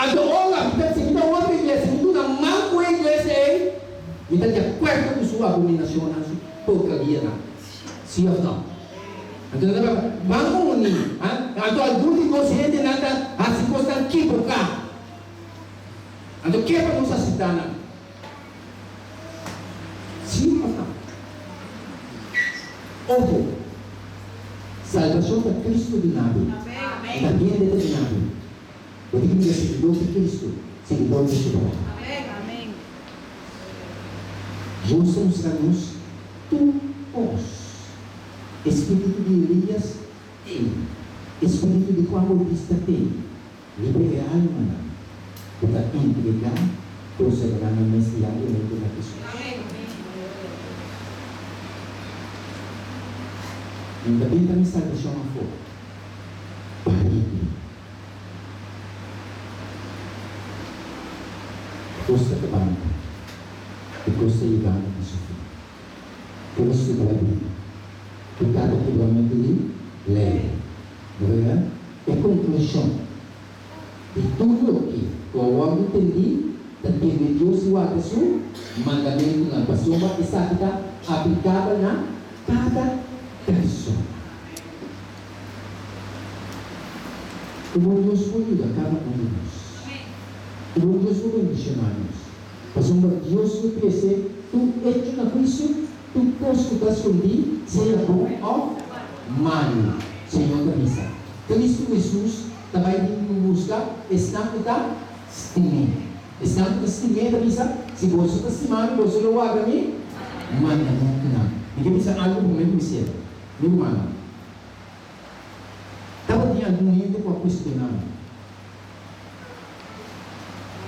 Anto ora mi ta si mi ta wòrdu iglesia, mi duna man ku e iglesia ei, mi ta di akuerdo ku su abominashonnan, su porkerianan. Sí òf nò? Anto nan ta papia, Ban uni. Anto algun di nos hendenan ta hasi kosnan kiboká. Anto ke pa nos aseptá nan? Sí òf nò? Ojo! Salbashon ta Kristu duna bo. Ta hende ta duna bo. Bo tin ku bira siguidor di Kristu, siguidor di Su palabra. Dios ta mustra nos tur kos. E spiritu di Elias tin, e spiritu di Juan Bautista tin, riba e almanan ku ta entregá konsagrá nan mes diariamente na Hesus. Mi ta benta mi salbashon afó pa hende. Kos ta kabando i kos ta yegando na su fin. Kos ta bai bini. Ku tata kibramentu di lei. Bo ta mira? E konklushon di tur loke ku a wòrdu tendí ta teme Dios i warda su mandamentunan, pasobra esaki ta aplikabel na kada persona. Ku bon Dios por yuda kada un di nos. Ku bon Dios por bendishoná nos. Pasobra Dios lo trese tur echo na huisio, tur kos ku ta skondí, sea bon òf malu. Señor ta bisa, Kristu Hesus ta bai bin buska esnan ku ta stim'é. Esnan ku ta stim'é ta bisa, Si boso ta stima mi, boso lo warda mi mandamentunan. Mi ke bisa algu promé ku mi sera. Mi rumannan. Tabatin algun hende ku a kuestioná mi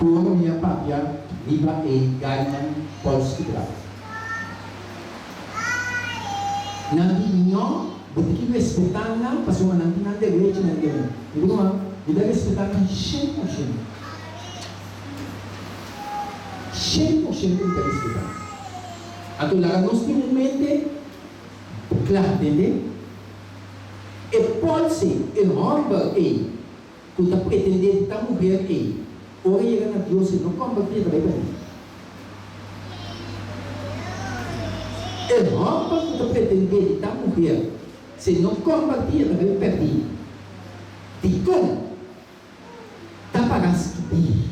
ku ora mi a papia riba e gainan Polski Brat. Nan di, No, bo tin ki respetá nan pasobra nan tin nan derechonan den mi. Mi di, Ruman, mi ta respetá nan 100%. 100% mi ta respetá. Anto laga nos tin un mente Kla, tende? E polse, e hòmber ei ku ta pretendé di ta muher ei, ora e yega na Dios e no kombertí, e ta bai pèrdí. E hòmber ku ta pretendé di ta muher, si e no kombertí, e ta bai pèrdí. Dikon? Ta para skibí.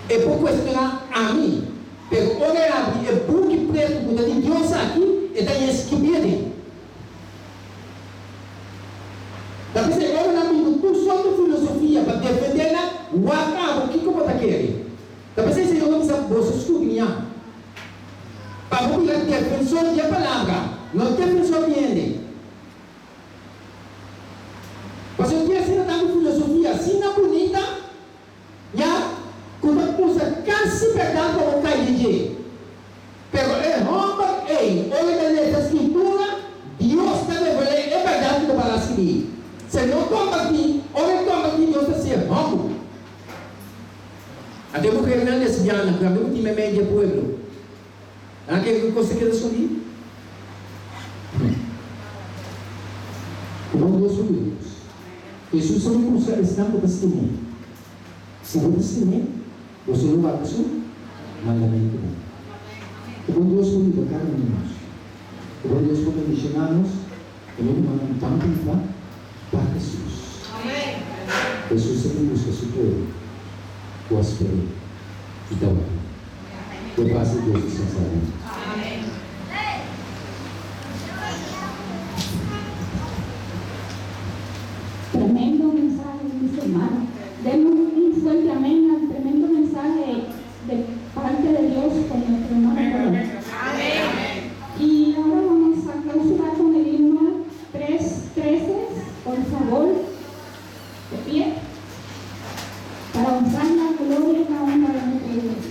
E por kuestioná ami, pero ora e abri e buki pretu ku ta di Dios aki, e ta haña skibí aden. Ta p'esei ora nan bin ku tur sorto filosofia pa defendé nan, wak abo kiko bo ta kere. Ta p'esei Señor a bisa, Boso skudriñá, pa bo bira defensor di e palabra, no defensor di hende. Pasobra tin asina tantu filosofia asina bunita ya ku ta kusa kasi bèrdat pa bo kai den dje. Pero e hòmber ei ora e ta lesa Skritura, Dios ta revel'é e bèrdat ku ta para skibí. Si e no kompartí, ora e kompartí Dios ta hasié hòmber. Anto e muhernan lesbiana ku tambe ku tin meimei di e pueblo, Nan kere ku kos ta keda skondí? Ku bon Dios por yuda nos. Hesus a bin buska esnan ku ta stim'é. Si bo ta stim'é, boso lo warda su mandamentunan. Ku bon Dios por yuda kada un di nos. Ku bon Dios por bendishoná nos i mi rumannan ban biba pa Hesus. Hesus a bin buska su pueblo ku a sper'é i ta ward'é. Ku e pas di Dios descansá riba nos. Tremendo mensahe mis hermano. Demos un fuerte amén al tremendo mensahe de parte de Dios con nuestro hermano Colón. Y ahora vamos a clausurar con el himno 3:13, por favor, de pie, para honrar la gloria y la honra de nuestro Dios.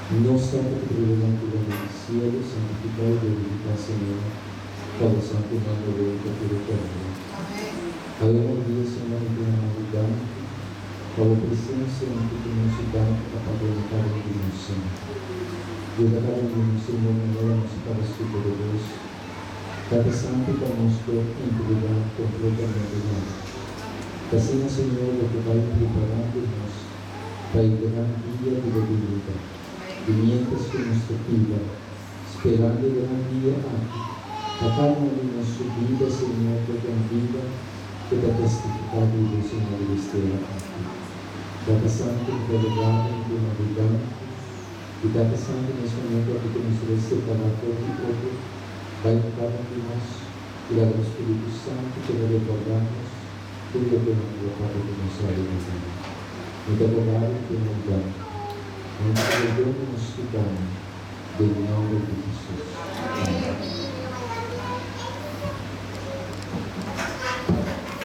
Nos Tata ku ta biba den altura den sielu, santifiká i glorifiká, Señor, pa bo santu nòmber wòrdu pa tur eternidat. Awe merdia, Señor, mi tin amor i danki pa bo presensia huntu ku nos i danki pa pardona kada un di nos, Señor. Yuda kada un di nos, Señor, manera nos a kaba skucha bo bos. Tata Santu pa nos por entregá kompletamente na bo. T'asina, Señor, bo ta bai preparando nos pa e gran dia di bo binida. I miéntras ku nos ta biba, sperando e gran dia aki, pa kada un di nos su bida, Señor, por ta un bida ku ta testifiká di bo, Señor, riba es tera aki. Tata Santu, mi ta roga bo, mi duna bo danki. I Tata Santu, na es momento aki ku nos ta bai separá for di otro, bai ku kada un di nos i laga bo Spiritu Santu keda rekordá nos tur loke nan ku bo papia ku nos awe na dia. Mi ta roga bo ku no danki. Nos perdon di nos pikánan den nòmber di Hesus. Amèn.